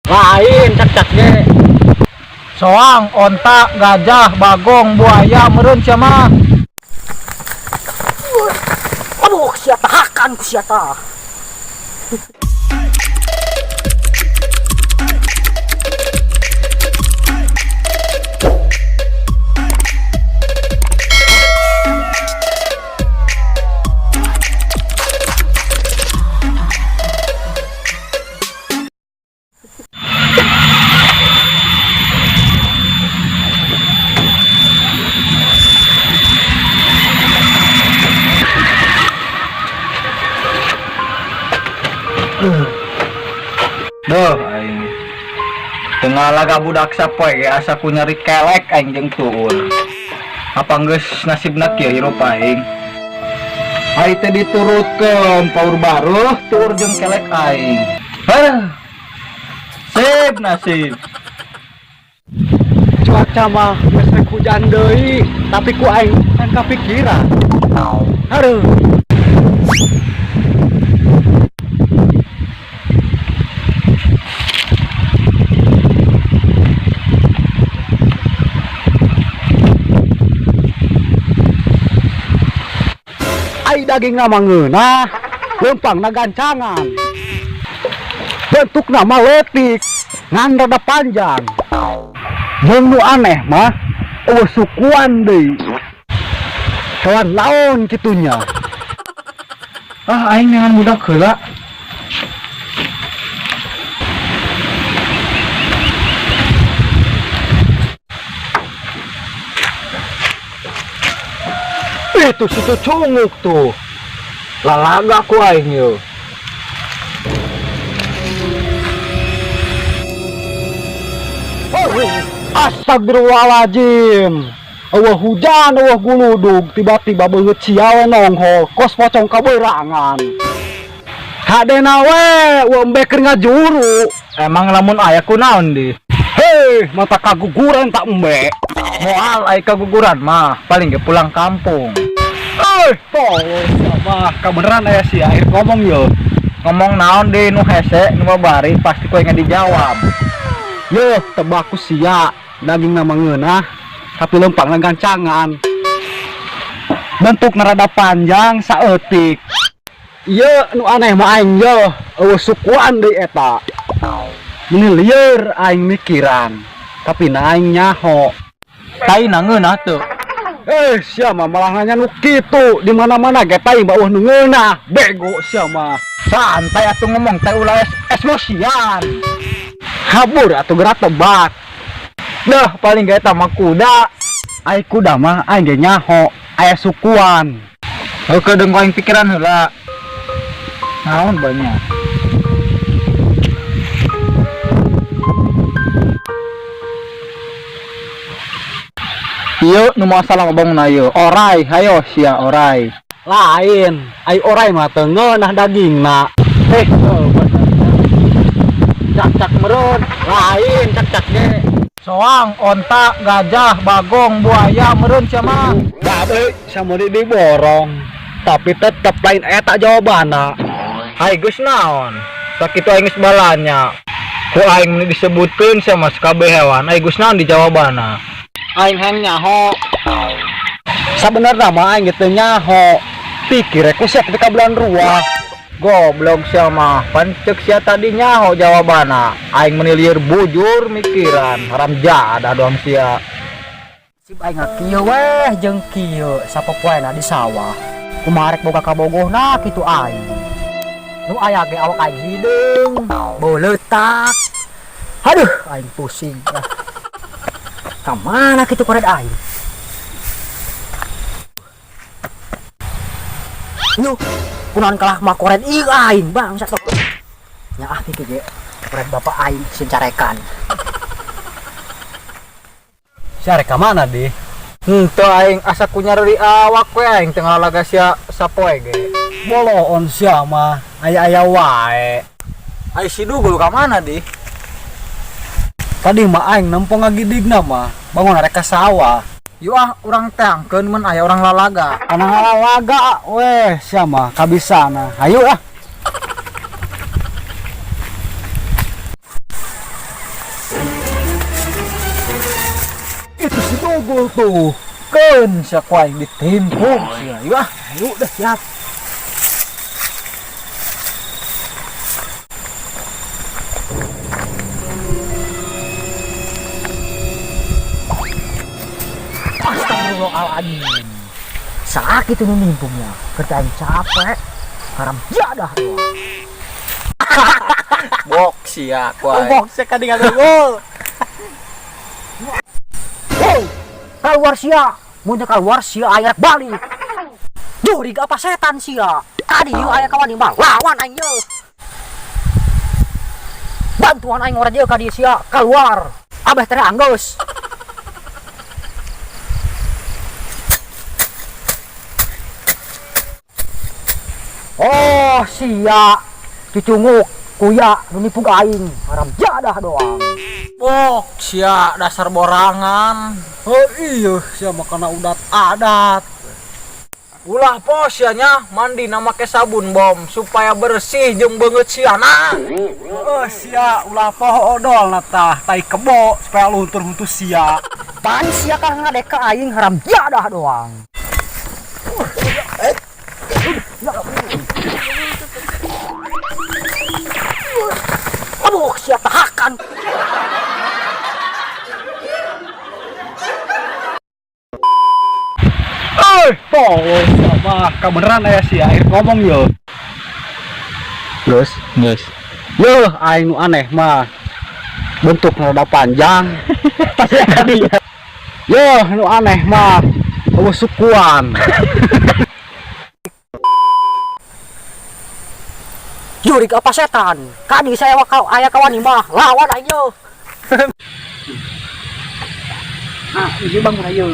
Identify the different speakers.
Speaker 1: Lain cak-cak ge. Soang, onta, gajah, bagong, buaya, meureun sia mah.
Speaker 2: Aduh, sia tahakan ku sia tah.
Speaker 1: Duh, aing. Tengah laga budak sapoe ge asa ku nyeri kelek aing jeung tuur. Apa geus nasibna kieu hirup aing? Aing teh diturutkeun paur baruh tuur jeung kelek aing. Heuh. Sip nasib.
Speaker 3: Cuaca mah geus rek hujan deui, tapi ku aing can kapikiran. Aduh. Ai daging mah ngeunah, leumpangna gancangan. Bentukna mah leutik, ngan rada panjang. Jeung nu aneh mah eueuh sukuan deui. Hewan laon kitunya.
Speaker 1: Ah, aing neangan budak heula. Itu si cucunguk tuh. Lalaga ku aing yeuh.
Speaker 3: Astagfirullahaladzim. Eueuh hujan, eueuh guludug, tiba-tiba beungeut sia we nonghol, kos pocong kabeurangan. Hadena we, eueuh embe keur ngajuru.
Speaker 1: Emang lamun aya kunaon di?
Speaker 3: Heh, mata kaguguran tak embe.
Speaker 1: Moal ai kaguguran mah, paling ge pulang kampung.
Speaker 3: Tolong mah kabeneran aya sia akhir ngomong yo.
Speaker 1: Ngomong naon di nu hese nu babari pasti kowe dijawab.
Speaker 3: Yo, tebak ku sia, daging nama ngeunah, tapi lempangna gancangan. Bentukna rada panjang saeutik. Ieu nu aneh mah aing yo, eueuh sukuan deui eta. Ini lieur aing mikiran, tapi na aing nyaho.
Speaker 1: Tai na ngeunah teu.
Speaker 3: Sia mah malah nanya nu kitu, di mana-mana ge tai mah eueuh nu ngeunah, bego sia mah.
Speaker 1: Santai atuh ngomong teh ulah emosian.
Speaker 3: Kabur atuh gerak tebak.
Speaker 1: Dah paling ge eta mah kuda.
Speaker 3: Ai kuda mah aing ge nyaho, aya sukuan.
Speaker 1: Heuh deung aing pikiran heula. Naon banyak. Ieu nu masalah ngomongna ieu. Orai, hayo sia orai.
Speaker 3: Lain, ai orai mah teu ngeunah dagingna.
Speaker 1: Heuh, bener. Cak-cak meureun, lain cak-cak ge. Soang, onta, gajah, bagong, buaya meureun sia mah.
Speaker 3: Babe, sama di diborong. Tapi tetep lain eta jawabanna.
Speaker 1: Ai geus naon? Sakitu aing geus balanya. Ku aing meni disebutkeun sia mah sakabeh hewan. Ai geus naon dijawabanna?
Speaker 3: Aing hayang nyaho. Sabenerna mah aing teu nyaho. Pikir ku sia ketika bulan ruah.
Speaker 1: Goblok sia mah, pan ceuk sia tadi nyaho jawabanna. Aing meni lieur bujur mikiran, haram jadah doang sia.
Speaker 2: Sip aing kieu weh jeung kieu sapopoena di sawah. Kumaha rek boga kabogohna kitu aing. Nu aya ge awak aing hideung, beuletak. Aduh, aing pusing. Ka mana kitu koret aing? Yuh, kunaon kalah mah koret ieu aing bangsat. Nya ah kitu ge koret bapak aing sieun carekan.
Speaker 3: Sia rek ka mana di?
Speaker 1: Henteu aing asa ku nyareri awak we aing teu ngalaga sia sapoe ge.
Speaker 3: Boloon sia mah, aya-aya wae.
Speaker 1: Ai si Dugul ka mana di?
Speaker 3: Tadi mah aing nempo ngagidigna mah, bangun rek ka sawah.
Speaker 1: Yuk ah, urang teangkeun mun aya urang lalaga.
Speaker 3: Kana lalaga weh sia mah kabisana. Hayu ah. Itu si Dogol tuh.
Speaker 1: Keun sia ku aing ditimpung sia. Ieu ah.
Speaker 3: Ayo dah siap.
Speaker 2: Astagfirullahaladzim. Sakit itu nimpungnya. Kerjaan capek. Haram jadah doang.
Speaker 1: Bok sia ku aing.
Speaker 2: Bok sia ka gol. Wow, keluar sia. Mun keluar sia aya balik. Jurig apa setan sia. Tadi yeuh aya kawan mah lawan aing yeuh. Bantuan aing ora dieu ka dieu sia keluar. Abah teh anggeus. Oh sia cucunguk kuya nu nipug aing haram jadah doang.
Speaker 1: Bok sia dasar borangan.
Speaker 3: Oh iya, sia makana udat adat.
Speaker 1: Ulah pos sia nya mandi na make sabun bom supaya bersih jeung beungeut siana.
Speaker 3: Oh sia ulah poho odol na tah tai kebo supaya luntur huntu sia.
Speaker 2: Pan sia kan ngadek ka aing haram jadah doang. Aduh, sia tahakan.
Speaker 3: Tolong sama kebeneran aya si air ngomong yo. Terus,
Speaker 1: Geus.
Speaker 3: yo aing nu aneh mah bentuk rada panjang. Yo nu aneh mah eueuh sukuan.
Speaker 2: Jurig apa setan? Kadi saya wakau aya kawan mah lawan aing yo.
Speaker 3: Ah, ieu bangun ayo.